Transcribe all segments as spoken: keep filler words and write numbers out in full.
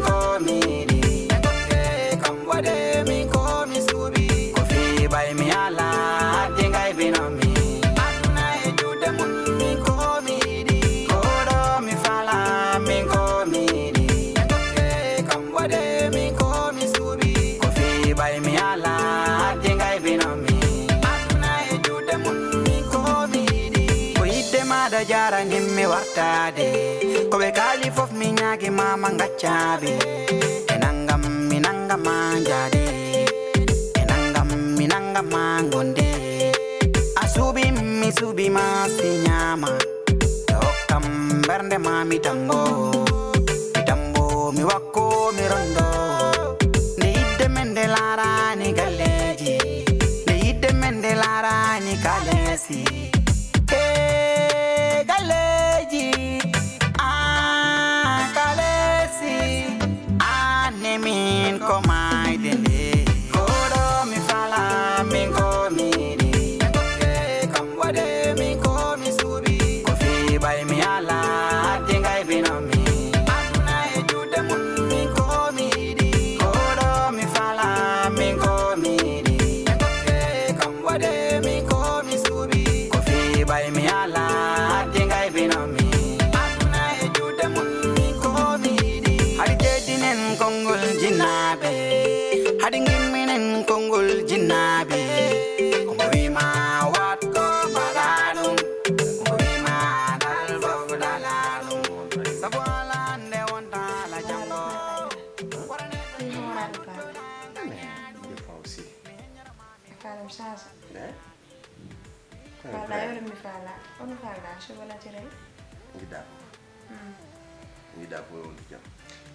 Ko mi yiɗi, e tokke kam waɗe min ko mi suuɓi. Ko fii ɓay mi ala, haddi ngay bino mi. Aduna e juuɗe mum, min ko mi yiɗi. Ko ɗo mi fala, min ko mi yiɗi. E tokke kam waɗe min ko mi suuɓi. Ko fii ɓay mi ala, haddi ngay bino mi. Aduna e juuɗe mum, min ko mi yiɗi. Ko yiɗde maɗa jaranim mi wartade. Ko ɓe kaali fof mi ñaagi ma ma ngaccaɓe. E nangam mi nangam ma njaade. E nangam mi nangam ma gonde. A suuɓi mi suuɓi ma si ñaama. Ɓe hokkam mbernde ma mi tambo. Mi tambo mi wakko mi rondo. Nde yidde men nde laarani galleeji. Nde yidde men nde laarani kaleesi. E galleeji, ah, kaleesi. Aan ne min ko maayde nde. Ko ɗo mi fala, min ko mi yiɗi. E tokke kam waɗe, min ko mi suuɓi. Ko fii ɓay mi ala, haddi ngay bino mi. Aduna e juuɗe mum, min ko mi yiɗi. Ko ɗo mi fala, min ko mi yiɗi. E tokke kam waɗe, min ko mi suuɓi. Ko fii ɓay mi ala, haddi ngay bino mi. Aduna e juuɗe mum, min ko mi yiɗi. Hari jeddinen konngol jinnaaɓe. Hari ngimminen konngol jinnaaɓe. Omo wi ma waɗ ko mbaɗa ɗum. Omo wi ma dal fof dala ɗum. Sabu ala nde wonta ala janngo. Wara neɗɗo Ii, hooraaɗo Faala. Nde fawsi. Faalam saasa. Ne? Faala, yoro mi faala. Ono faala, suba naturel. Ngiɗa ko? Mm. Ngiɗa ko wonde jam.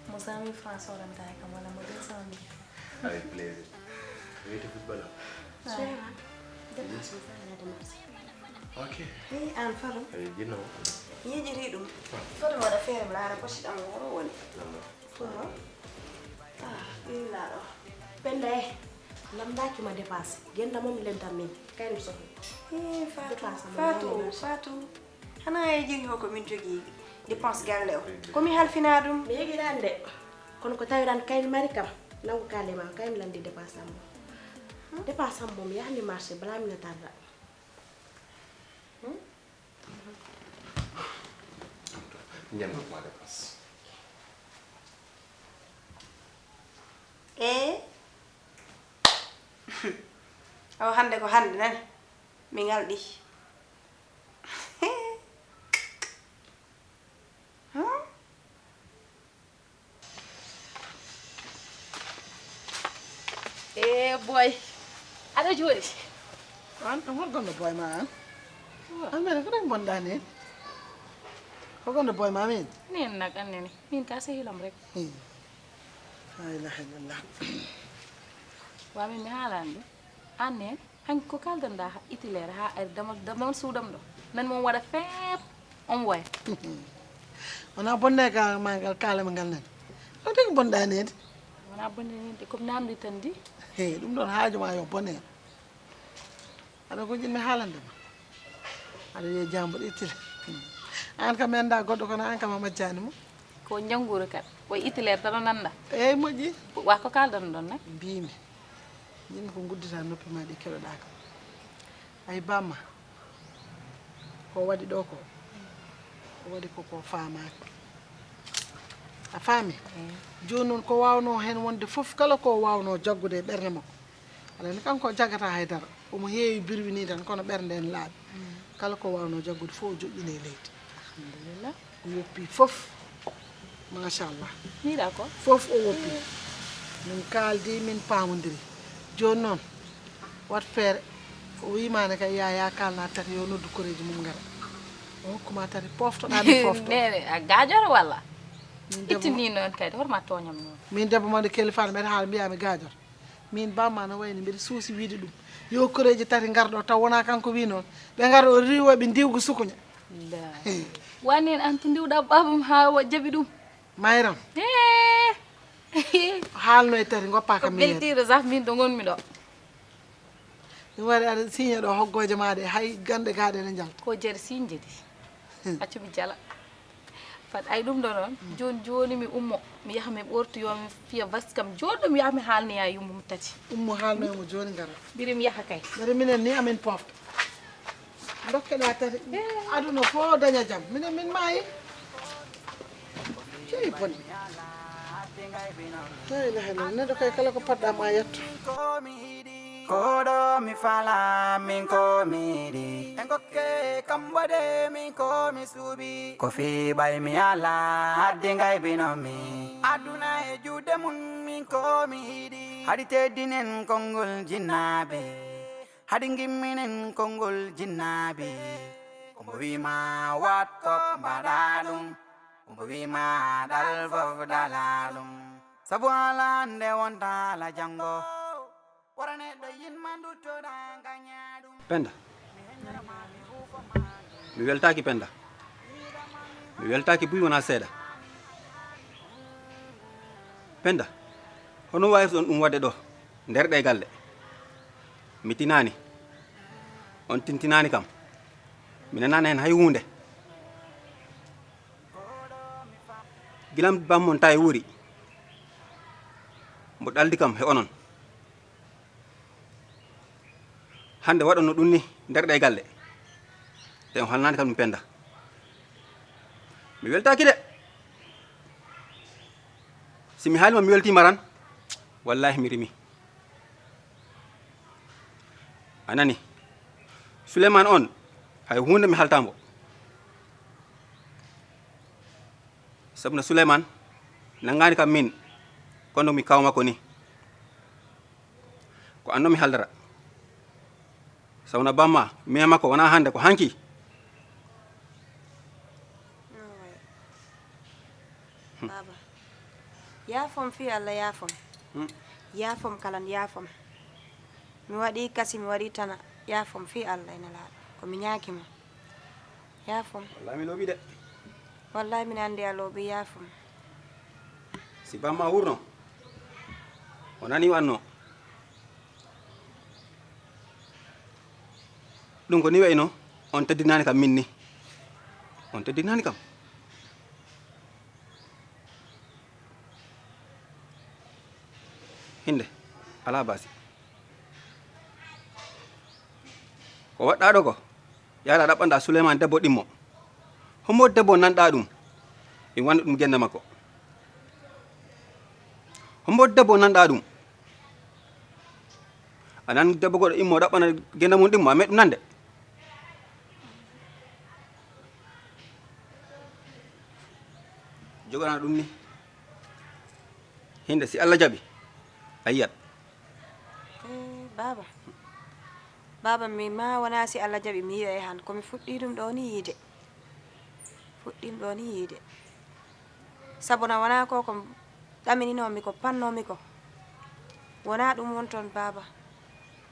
Mo cent mille francs sodanta e kam walla mo deux cent mille. Avec plaisir. Wiyete football o? Ah. Suwayra, dépense mi faalaade marché. Ok. Hey, aan Fado. Eyi, jinno. Yiijiti ɗum. Ah. Fado mi waɗa feere mi laara poche ɗam o woni. Non, non. Fado. Ah, ɓinnaaɗo. Penda e. Lamndaaki ma dépense. Gennda mo mi lemtan min. Kay mi sohli. Hey, Fatou. Dépense am Fatou, mi Fatou. Hana e jiri o ko min jogii dépense galle o. Ko mi halfinaa ɗum. Mi yiɗi ɗaan de. Kono ko tawi ɗaan kay mi mari kam. Nangu kaale ma kay mi lanndi dépense am mo. Hmm? Dépense am mo mi yahni marché bala mi no tarra. Hmm? Ñande ko ma dépense. Eh? Awa hannde ko hannde nani. Mi ngalɗi. Huh? Eh, boy. Aɗa jooɗi? An, ɗum hol gonɗo boy ma an? Wa. An mbele ko ɗen bonɗa ni? Ko gonɗo boy ma min? Nen nak an nene. Min ka sehilam rek. Hmm. La ilaha illallah. Wa min mi haalani ɗum. An nen, han ko kaldanɗa ha Italie ha ari damal, damal suudam ɗo. Nan mo waɗa feep, on waya. Wona bonde ka ma ngal kaalami ngal nan. Ɗo tigi bonɗa nede. Wona bonde nede, ko namdi tan di. He, ɗum ɗon haaju ma yo bone. Aɗa ko jinmi haalande ma. Aɗa wiya jambo ɗo Italie. An kam mi annda goɗɗo kono an kam a majjani mo. Ko njannguure kadi. Ko Hitler tan o nannda. Eey, moƴƴi. Wa ko kaaldan ɗon nak? Mbiimi. Min ko nguddita noppi ma ɗi keɗoɗaa kam. Ay bamma. Ko waɗi ɗo ko. O waɗi ko ko faamaaka. A faami? Eey. Jooni noon ko waawnoo heen wonde fof kala ko waawnoo jaggude e ɓernde makko. Alaa ni kanko o jaggata hay dara. Omo heewi birwini tan kono ɓernde en laaɓi. Mm. Kala ko waawnoo jaggude fof o joƴƴini e leydi. Alhamdulillah. O yoppi fof. Machallah. Miɗa ko? Fof o woppi. Min kaaldi, min paamondiri. Jooni noon, wat feere. O wiimaani kay yaya kaalna tati yo noddu koreeji mum ngara. O hokkuma tati poftoɗaa mi pofto. Nene, a gaajoto walla? Min debbo ittini noon kadi, horma tooñam noon. Min debbo ma nde kelifaano mbeɗa haala mbiyaa mi gaajoto. Min bamma no wayni mbiɗa suusi wiide ɗum. Yo koreeji tati ngar ɗo taw wona kanko wi noon. Ɓe ngar o riiwa ɓe ndiwgu sukuña. Nda. Hey. Wani en an to ndiwɗa babam ha wa jaɓi ɗum. Mayram. Hee. Haalno e tati goppa ko kam mi yeeɗa. Beltiiɗo sah min ɗo ngonmi ɗo. Ɗum waɗi aɗa siiña ɗo hoggooje ma ɗe hay gannde gaaɗe ne njal. Ko jeer siiñde de. Hmm. Accu mi jala. Pat ay ɗum ɗo noon. Jooni jooni mi ummo, mi yaha mi ɓortoyo, mi fiya vas kam. Jooni ɗo mi yaha mi haalnoya yumma mi tati. Ummo haalnoya mo jooni ngara. Biri mi yaha kay. Bari minen ni amin pofta. Dokkeɗa tati. Aduna fof daña jam. Minen min maayi. Cey bone. La ilaha illallah. Neɗɗo kay kala ko poɗɗa ma yetto. Koɗo mi fala min ko mi yiɗi. En kokke kamɓe de min ko mi suuɓi. Ko fii ɓay mi ala haddi ngay bino mi. Aduna e juuɗe mum min ko mi yiɗi. Haɗi teddinen konngol jinnaaɓe. Haɗi ngimminen konngol jinnaaɓe. Ko mbo wii ma waɗ ko mbaɗa ɗum. Ko mbo wii ma ɗal fof ɗala ɗum. Sabu ala nde wonta ala janngo. Wara neɗɗo yinma nduttoɗa ngaña ɗum. Penda. Mi weltaaki Penda. Mi weltaaki buy wonaa seeɗa. Penda, hono waawirton ɗum waɗde ɗo, nder ɗee galle? Mi tinaani. On tintinaani kam. Mi nanaani heen hay huunde. Gila bammon tawi wuuri. Mbo ɗaldi kam he onon. Hannde waɗono ɗum ni nder ɗee galle. Te on halnaani kam ɗum Penda. Mi weltaaki de. Si mi haali ma mi weltiima tan, wallaahi mi rimi. A nani? Suleymaan on, hay huunde mi haltaa mbo. Sabu no Suleymaan nanngaani kam min, kono mi kaw makko ni. Ko anno mi haldata. Sabu no bamma, mi e makko wonaa hannde, ko hanki. Baaba, yaafom fii Alla, yaafom. Hmm. Yaafom kalan, yaafom. Mi waɗii kasi, mi waɗii tana, yaafom fii Alla e Nelaaɗo. Ko mi ñaaki ma. Yaafom. Wallahi mi looɓi de. Wallahi min anndi a looɓi, yaafom. Si bamma wurno, o nani wanno. Ɗum ko ni wayno, on teddinaani kam min ni. On teddinaani kam. Hinde, alaa baasi. Ko waɗɗaa ɗo ko, yaara ɗaɓɓanɗaa Suleymaan debbo ɗimmo. Hombo debbo nanɗaa ɗum? Ɗum wonde ɗum gennde makko. Hombo debbo nanɗaa ɗum? A nan debbo goɗɗo immo ɗaɓɓana gennde mum ɗimmo, a meeɗ ɗum nande? Jogana ɗum ni. Hinde si Allah jaɓi, a yiyat. Eh, baaba. Baaba, mi ma wona si Allah jaɓi mi yiyoy han. Ko mi fuɗɗi ɗum ɗo ni yiide. Fuɗɗi ɗum ɗo ni yiide. Sabu na wona ko ko ɗamininoo mi ko, pannoo mi ko. Wona ɗum won toon, baaba.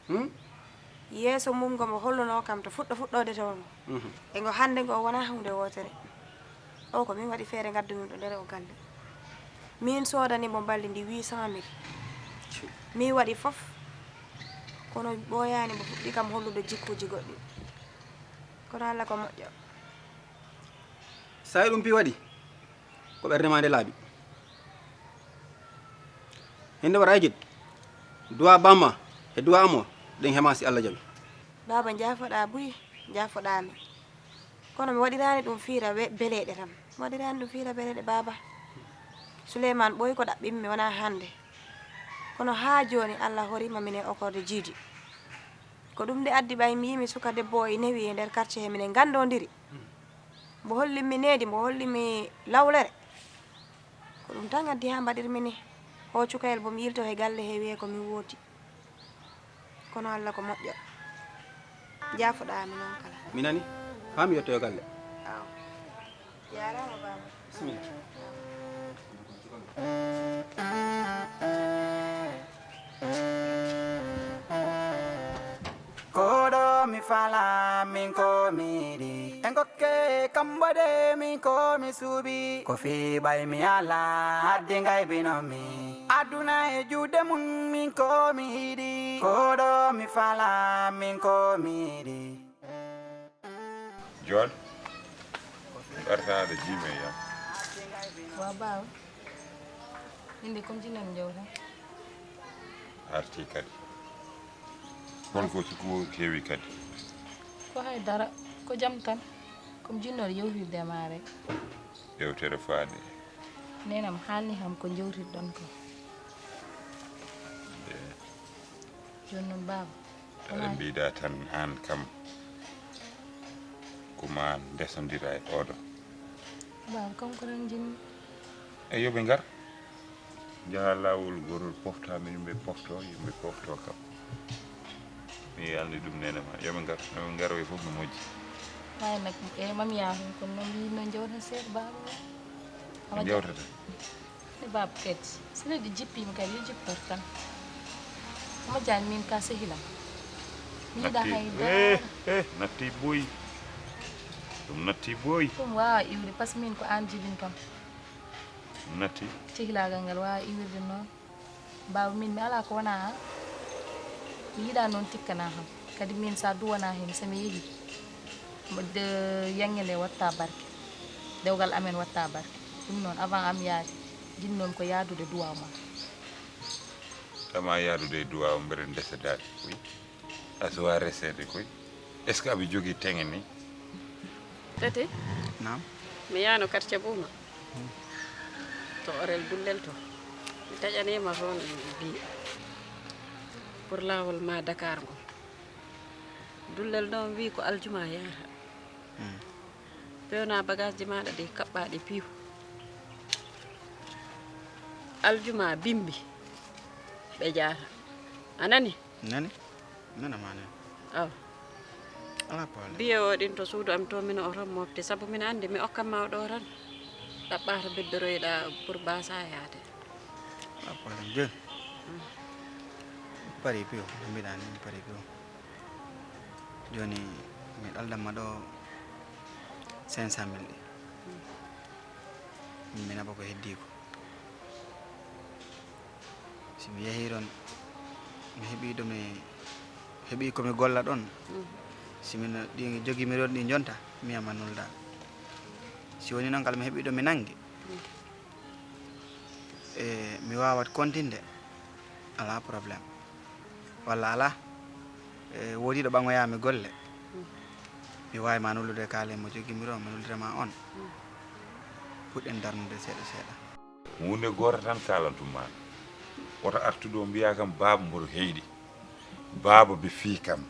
Hmm? Yeeso mum ngo mo hollunoo kam to fuɗɗo fuɗɗoode toon ngo. Mhm. E ngo hannde ngo wona huunde wootere. O ko min waɗi feere ngaddu min ɗo nder o galle. Min soodani mo mbaldi ndi huit cent mille. Mi waɗi fof. Kono ɓooyaani mo fuɗɗi kam hollude jikkuuji goɗɗi. Kono Allah ko moƴƴo. Sa e ɗum pi waɗi? Ko ɓernde ma nde laaɓi. Hinde waɗa e jiɗ. Duwa bamma e duwa amo ɗen hema si Allah jaɓi. Baaba, njaafoɗaa buy, njaafoɗaa mi. Kono mi waɗiraani ɗum fiira we-, beleeɗe tan. Mi waɗiraani ɗum fiira beleeɗe, baaba. Suleymaan ɓooyi ko ɗaɓɓimmi wonaa hannde. Kono haa jooni Allah horiima min e okorde jiidi. Ko ɗum nde addi ɓay mi yimi suka debbo o e newi e nder quartier he minen nganndondiri. Mbo hollimmi needi, mbo hollimmi lawlere. Ko ɗum tan addi haa mbaɗirmi ni. Ho cukayel bo mi yilto he galle he wiye ko mi wooti. Kono Allah ko moƴƴo. Jaafoɗaa mi noon kala. Mi nani? Haa mi yettoyo galle. Aw. Jaaraama, baaba. Bisimilla. Koɗo mi fala min ko mi yiɗi. En kokke kamɓe de min ko mi suuɓi. Ko fii ɓay mi ala haddi ngay bino mi. Aduna e juuɗe mum min ko mi yiɗi. Koɗo mi fala min ko mi yiɗi. Jood. Ɓertaade jiime yam. Wa baaba. Min de comme jinnan jawta. Arti kadi. Hol ko sikku kewi kadi? Ko hay dara. Ko jam tan. Comme jinnoɗo yewtirde e ma rek. Yewtere faade. Nenam haalni kam ko jewtirɗon ko. Jooni noon baaba. Aɗa mbiɗa tan aan kam ko ma ndesondira e oɗo. Baaba kanko tan jinmi. E yo ɓe ngar. Njaha laawol gootol pofta min ɓe pofto yimɓe pofto kam. Mi yalni ɗum nene ma yo ɓe ngar yo ɓe ngaro e fof no moƴƴi. Waawi nag e mam yaa hon kono noon mi yinno jewta seeɗa baaba. Jewtata. Ni baaba kadi so neɗɗo jippiima kadi yo jippoto tan. Omo jaani min ka sehilam. Mi yiɗa hay dara. Natti boyi. Ɗum natti boyi. Ɗum waawa iwde par ce que min ko aan jibin kam. Ɗum natti. Cehilaagal ngal waawa iwirde noon. Baaba min mi alaa ko wonaa aan. Mi yiɗaa noon tikkana kam. Kadi min so a duwanaa heen so mi yehii. Yaŋŋe nde watta barke. Dewgal amen watta barke. Ɗum noon avant am yaade. Jinnoon ko yaadude duwaaw ma. Tama yaadude e duwaaw mbeɗa ndesa daade koy. A suwa reseede koy. Est ce que aɓe jogii teŋe ni? Tati. Naam. Mi yaano quartier Buuma. To orel dullel to. Mi taƴaniima toon bi. Pour laawol ma Dakar ngol. Dullel noon wi ko aljuma yaata. Pewna bagage ji maaɗa ɗi kaɓɓa ɗi piiw. Aljuma bimbi ɓe jaata. A nani? Nani? Nana ma nani? Aw. Ala problème. Biye o ɗin to suudu am to min o tan mofte sabu min andi mi okkan ma o ɗo tan. Ɗaɓɓata beddoroyɗa pour basa yaade. Ala problème joni. Pari piyo mbiɗa ni mi pari piyo. Joni mi ɗaldanma ɗo cinq cent mille ɗi. Min mi naɓa ko heddi ko. Si mi yehii ɗon mi heɓii ɗo mi heɓii ko mi golla ɗon. Si min ɗi jogii mi ɗon ɗi jonta mi yama nulda. Si woni noon kala mi heɓii ɗo mi nangi. E mi waawat kontinde. Alaa problème. Walla alaa? E woodiiɗo ɓaŋoyaami golle. Mi waawi ma nullude kaale mo jogimi ɗo mi nullira ma on. Puɗɗen darnude seeɗa seeɗa. Huunde gooto tan kaalantum maa. Woto artu ɗo mbiya kam baaba mboɗo heyɗi. Baaba ɓe fii kam.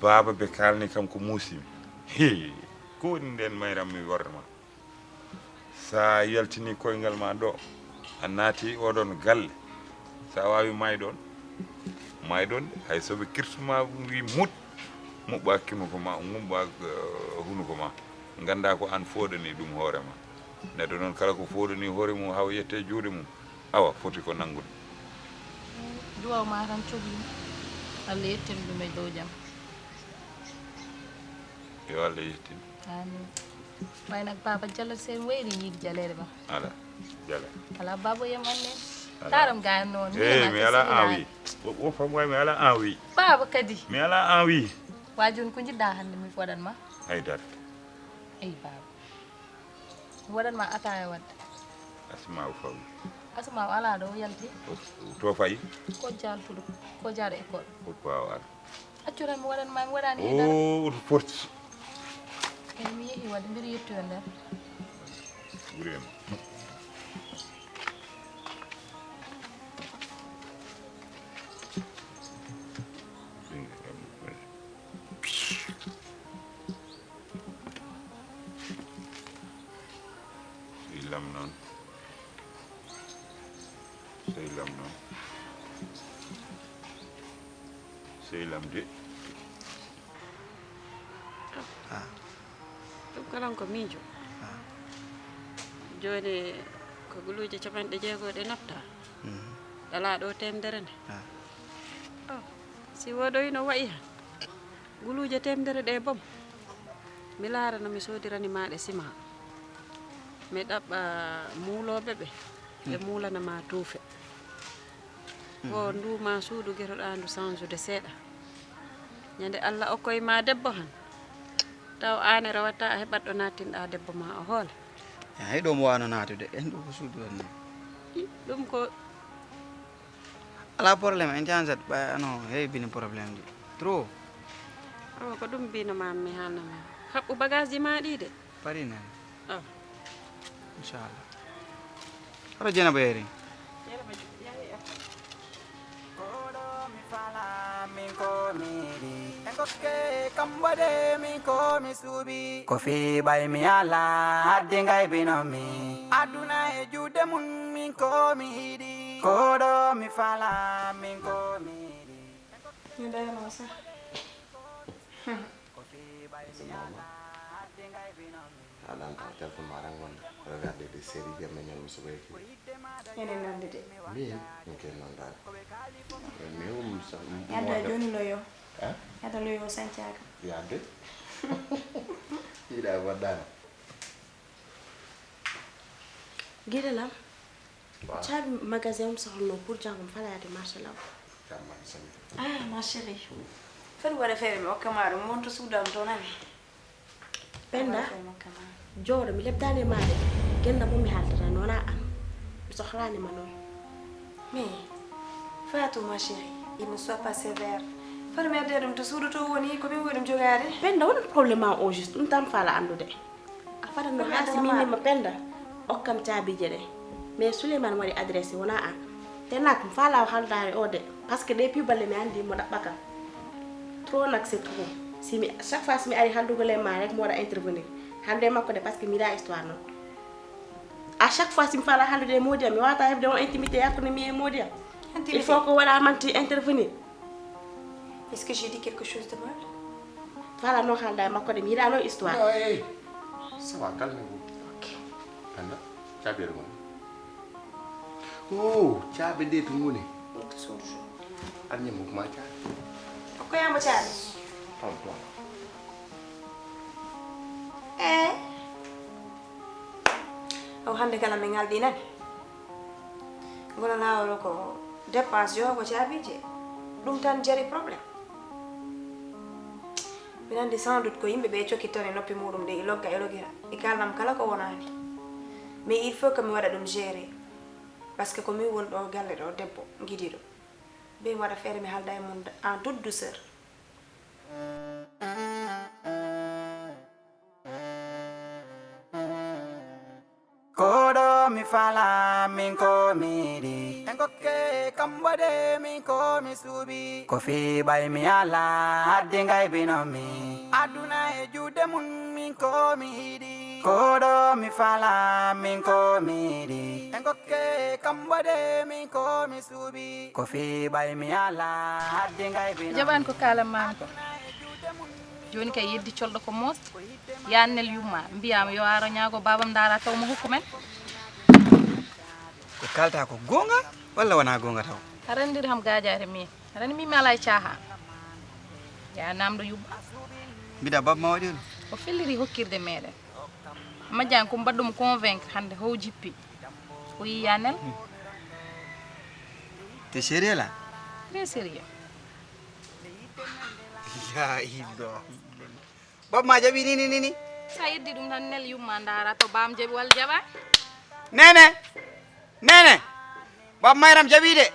Baaba ɓe kaalni kam ko muusimi. Hee, ko woni nden mayram mi worre ma. Sa yaltini koyngal ma ɗo a naati oɗon galle. Sa wawi mayɗon mayɗon de hay soɓe kirtuma wi muɗ muɓɓa kinuko ma muɓɓa hunuko ma. Ganda ko an foɗani ɗum hoore ma. Neɗɗo noon kala ko foɗani hoore mum hawa yette juuɗe mum awa foti ko nanngude. Duwaw ma tan coglim. Allah yettin ɗum e dow jam. Yo Allah yettin. Amin. Way nag baaba jalal seen wayri yiide jaleere ma. Ala jala. Ala baaba yam anne. Taram gaay noon. Eh mi ala an wi. Wo fam way mi ala an wi. Baaba kadi. Mi ala an wi. Wa joni ko jiɗɗa hannde mi waɗan ma? Haydara. Eyi baaba. Mi waɗan ma ataya wadde. Asma o fawi. Asma o ala ɗo o yalti. To fayi. Ko jaltuɗo ko jaaɗo école. Ko bawa. Accu tan mi waɗan ma mi waɗani e dara. O oto forti. Kadi mi yehi wadde mbiɗo yettoyo nder. Ɓurema. Sehil am noon. Sehil am noon. Sehil am de. Ah. Ɗum kalan ko miijo. Ah. Jooni ko guluuje capanɗe jeego ɗe nafta. Mhm. Ɗalaa ɗo teemdere nde. Ah. Oh, si woɗoyno wayi han. Guluuje teemdere ɗe bom. Mi laara no mi soodirani maa ɗe sima. Mi ɗaɓɓa muulooɓe ɓe. Ɓe muulana ma tuufe. Ko nduuma suudu geroɗaa ndu sansude seeɗa. Ñande Allah okkoy ma debbo han. Taw aan e rewata a heɓat ɗo nattinɗa debbo ma o hoole. Ay, ɗum wano naatude en ɗum ko suudu on ni. Ɗum ko Ala problème, en jansat ɓay ano heewi bini problème ji. Trop. Awa ko ɗum mbino ma mi haalna ma. Haɓɓu bagage ji ma ɗi de. Pari nen. Ah. Inchallah. Hara jena ɓayri. Koɗo mi fala min ko mi yiɗi. En kokke kam waɗe min ko mi suuɓi. Ko fii ɓay mi ala haddi ngay bino mi. Aduna e juuɗe mun min ko mi yiɗi. Koɗo mi fala min ko mi yiɗi. Mi dayno sa. Mama, haɗan ka téléphone ma aɗan wonde regarde des séries ɓe meñol mo soɓoyki. Enen nande de. Min min ke nondade. Mais um sa Yadda joni loyo. Yadda loyo sancaka. Yadde. Yiɗa waɗɗana. Giɗo lam. Caabi magasin um sohluno pour jangum fala yaade marché law. Jamma sami. Ah, ma chérie. Foti waɗa feere mi okka ma ɗum wonto suudam to nani. Penda, jooɗo mi lebdani e maade. Genda mo mi haldata noona an. Mi sohlani ma noon. Mais Fatou ma chérie, il ne soit pas sévère. Foti mi adde ɗum to suudu to woni ko min woni ɗum jogaade. Penda, wonat problème ma o juste ɗum tan fala andude. A fada no hasi mimi ma Penda. Okkam caabiije ɗe. Mais Souleymane waɗi adresse wona an. Te nak mi fala o haldaare o de. Parce que ɗe piballe mi andi mo ɗaɓɓa kam. Trop nak c'est trop. Si mi chaque fois si mi ari haldugol e ma rek mo waɗa intervenir. Halde makko de parce que mi yiɗa histoire non. À chaque fois si mi fala haldude e modi am mi wawata hebde on intimité hakkunde mi e modi am. Il faut ko waɗa manti intervenir. Est-ce que j'ai dit quelque chose de mal? Fala no halda e makko de mi yiɗa no histoire. Non, eh. Ça va, calme-vous. Ok. Penda, caabi aɗa woni. Oh, caabi de to ngoni. Ɗum ko suudu to. Aɗa ñamma ko ma caabi. Okkoyamo caabi. Calme-toi. Eh. O hande kala mi ngalɗi nani. Ngono laawol ko dépense yo ko caabiije. Ɗum tan jari problème. Mbiɗa anndi sans doute ko yimɓe ɓe cokkitton e noppi muɗum ɗe i logga e logira i kalnam kala ko wonaani. Mais il faut que mi waɗa ɗum gérer. Parce que ko min woni ɗo galle ɗo debbo gidiiɗo. Mbiɗa mi waɗa feere mi haalda e mon en toute douceur. Koɗo mi fala min ko mi yiɗi. En kokke kam waɗe min ko mi suuɓi. Ko fii ɓay mi ala haddi ngay bino mi. Aduna e juuɗe mun min ko mi yiɗi. Koɗo mi fala min ko mi yiɗi. En kokke kam waɗe min ko mi suuɓi. Ko fii ɓay mi ala haddi ngay bino mi. Jaɓan ko kalan mami ko. Joni kay yeddi colɗo ko moos. Yannel yumma mbiyama yo aro ñaago babam ndaara taw mo hokku men. Ko kalta ko gonga walla wona gonga taw? Arandir ham gajare mi arani mi mala e caha. Ya namdo yumma. Mbiɗa bab ma waɗi on. O felliri hokkirde meɗen. Majjan ko mbaɗɗum convaincre hande how jippi. O yi yannel. Te sérieux la? Très sérieux. La ilaha illallah. Bab ma jaɓi nini nini. Sa yeddi ɗum tan nel yumma ndaara to bam jaɓi walla jaɓa. Nene. Nene. Bab mayram jaɓi de.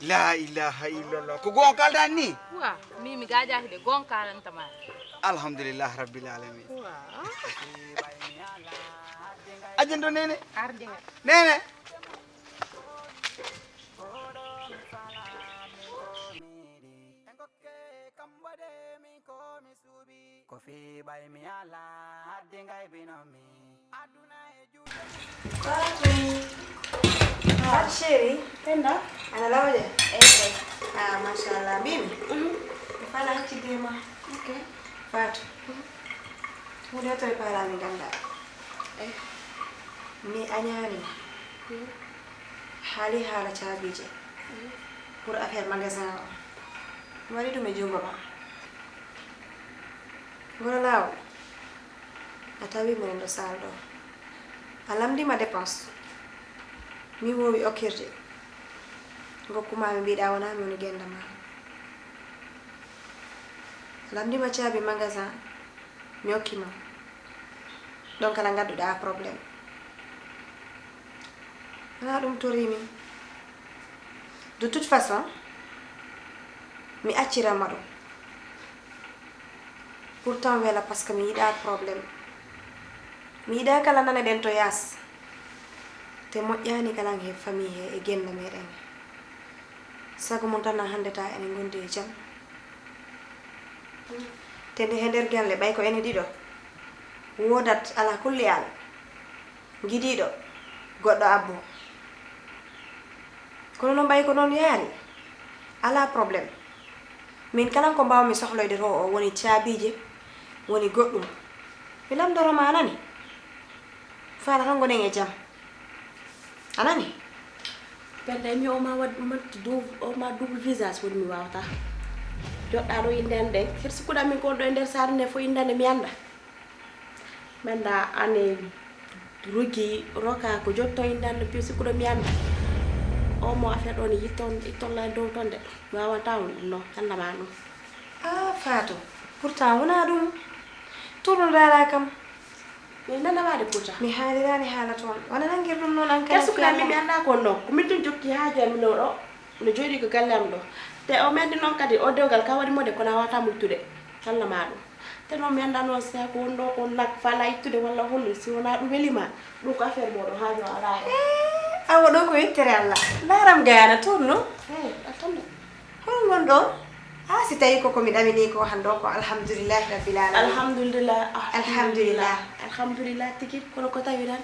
La ilaha illallah ko gon kaldan ni. Wa mimi gajaki de gon kalantama. Alhamdulillah rabbil alamin. Wa. Ajin do nene. Arde. Nene. Ko fii ɓay mi ala haddi ngay bino mi. Aduna e juuɗe. Fatou. Fatou chéri. Penda. Ana lawƴa? Eyi kay. Ah machallah mbimi. Mi fala haccide ma. Ok. Fatou. Huɗe toye palami ganda. Eh. Mi añani ma. Haali haala caabije. Pour affaire magasin o. Mi waɗi ɗum e junngo ma. Ngol laawol, a tawi minen ɗo saal ɗo. A lamndii ma dépense. Mi woowi okkirde. Ngokku ma mi mbiɗa wonaa mi woni gennda ma. A lamndii ma caabi magasin, mi okki ma. Ɗon kala ngadduɗaa problème. Wonaa ɗum toriimi. De toute façon, mi acciran ma ɗum. Pourtant wela, parce que mi yiɗaa problème. Mi yiɗaa kala nane ɗen to yaas. Te moƴƴaani kala he famille he e gennde meɗen. Sago mum tan na hannde ta enen ngondi e jam. Te nde he nder galle ɓay ko enen ɗiɗo, woodat ala kulli al gidiiɗo goɗɗo abbo. Kono noon ɓay ko noon yaari, ala problème. Min kalan ko mbaawmi sohloyde to o woni caabiije, woni goɗɗum. Mi lamndoro ma, a nani? Faala tan ngonen e jam. A nani? Penda, mi o ma waɗ, o ma dou-, o ma double visage woni mi wawata. Joɗɗa ɗo innde an ɗen. Hirsi kuɗa min ko on ɗo e nder saare nde fof innde an mi annda. Penda, ane Rugi, Roka, ko jotto innde an ɗo piyo si kuɗa mi annda. O mo affaire ɗo ni yitton, yitton la dow ton de. Mi wawata on ɗum no, annda ma ɗum. Ah, Fatou, pourtant wona ɗum. Tourno dara kam. Mi nana waade Fouta. Mi haaliraani haala toon. Wona nangir ɗum noon an kala. Kersukla mi, mi anndaa ko on ɗo. Ko min tun jokki haaju am ɗo ɗo. No jooɗii ko galle am ɗo. Te o mi anndi noon kadi o dewgal ka waɗi mo de kono a waawataa muñtude. Halla ma ɗum. Te noon mi anndaa noon si ko won ɗo ko nak fala ittude walla honno si wonaa ɗum weli ma. Ɗum ko affaire mooɗon haaju o alaa heen. Eh, awa ɗo ko yettere Allah. Ndaaram gayana toon no. Eh, attende. Hono ngon ɗo? Ah, si tawi ko ko mi ɗamini ko hannde o ko alhamdulillahi rabbil alamin. Alhamdulillah. Alhamdulillah. Alhamdulillah tigi, kono ko tawi tan,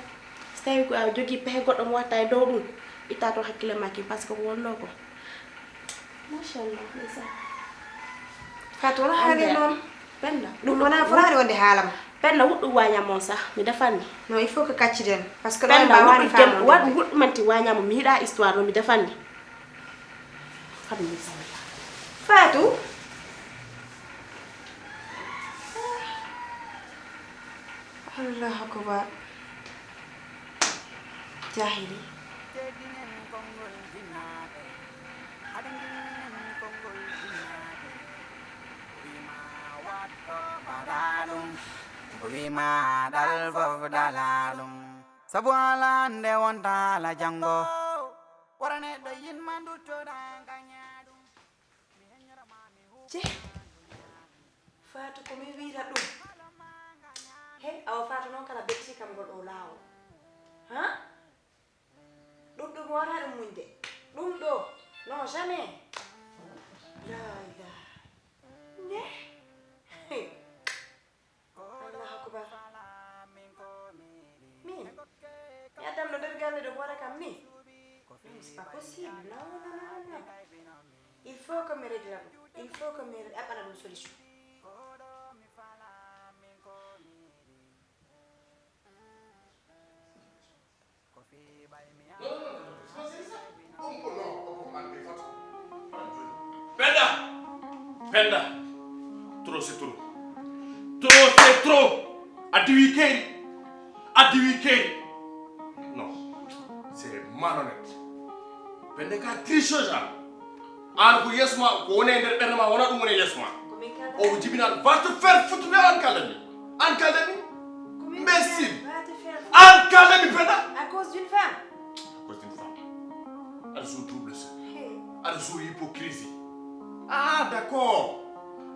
si tawi ko a jogii pehe goɗɗo mo watta e dow ɗum, itta to hakkille ma ki, parce que ko wonno ko. Machallah, ndeysaan. Fatou, wona haali noon. Penda. Ɗum wona fotaani wonde haalam. Penda, wuɗɗu wañam on sah, mi defanni. Non, il faut que kacciden, parce que ɗo en Penda, mbawaani wuɗɗu gem, faamude. Waɗ wuɗɗu manti wañam, mi yiɗa histoire ɗo, mi defanni. Fat mi sawla. Fatou. Allahu akbar. Jahili. Teddinen konngol jinnaaɓe, adinginen konngol jinnaaɓe. Ko wima waɗɗo baɗa ɗum, ko wima dal fof dala ɗum. Sabu ala hannde wonta ala janngo. Wara neɗɗo yinma duttoɗa gaña ɗum. Mi heññora ma mi hu- Je. Fatou, ko min wiyata ɗum? He, awa Fatou noon kala betti kam ngol ɗo laawol. Ha? Ɗum ɗum wona ɗum muñde. Ɗum ɗo. Non, jamais. La ilaha. Ne? He. Allahu akbar. Min? Mi addan ɗo nder galle ɗo hoore kam ni? Non, c'est pas possible. Non, non, non, non, non. Il faut que mi régla ɗum. Il faut que mi aɓɓana ɗum solution. Non, non, non, c'est pas ça. On peut, non, on peut enlever Fatou. Penda! Penda! Trop, c'est trop. Trop, c'est trop! A diwi keeri. A diwi keeri. Non, c'est malhonnête. Penda ka tricheuse an. An ko yeeso ma, ko woni e nder ɓernde ma, wona ɗum woni e yeeso ma. O ko jibinal, va te faire foutre, an kalda mi. An kalda mi. Imbécile. An kalda mi Penda. À cause d'une femme. À cause d'une femme. Aɗa joue double jeu. Hey. Aɗa joue hypocrisie. Ah, d'accord.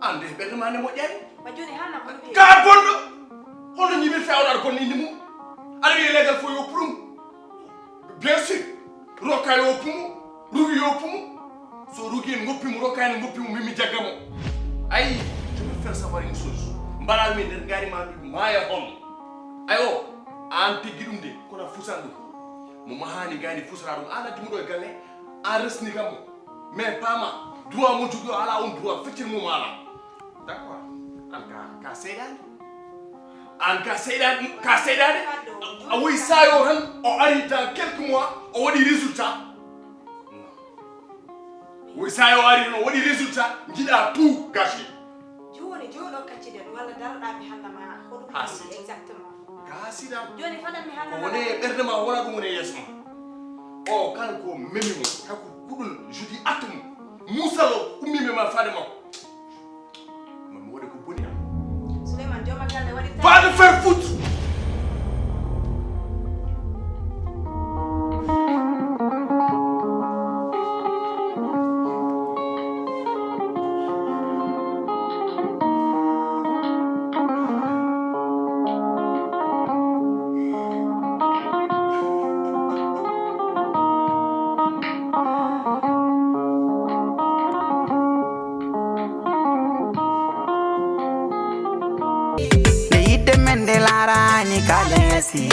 An de ɓernde ma nde moƴƴani. Wa joni hana ko ka bonɗo. Hono ñimirta on aɗa bonna inde mum. Aɗa wiya leegal fof yo puɗum. Bien sûr, Rokhaya yo pumu, Rougui yo pumu. So Rougui en ngoppi mo, Rokhaya ne ngoppi mo, min mi jagga mo. Ayi, je vais faire savoir une chose. Mbaɗa mi nder ngaari ma mi maaya hon. Ayo, an tiggi ɗum de, kono a fusan ɗum. Mo mahani ngaari fusata ɗum, an addi mo ɗo e galle, an resni kam mo. Mais pas ma, droit mo jogiɗo ala on droit, feccere mum ala. D'accord. An ka, ka seyɗaani. An ka seyɗaani, ka seyɗaani. A woyi sayo tan, o ari dans quelques mois, o waɗi résultat. Non. Woyi sayo o ari tan, o waɗi résultat, jiɗa tout gâché. Jooni, jooni o kacciden, walla daroɗa mi haalna ma, ko ɗum. Ha si. Exactement. Ka sida. Jooni, fadan mi haalna ma. Ko woni e ɓernde ma, wona ɗum woni e yeeso ma. O, kanko memi mo, kanko kuɗol, je dis atum. Musalo, ummi me ma faade makko. Mami waɗi ko boni am. Souleymane, jooma galle waɗi. Va te faire foutre! Nde yiɗde men nde laaraani kalesi.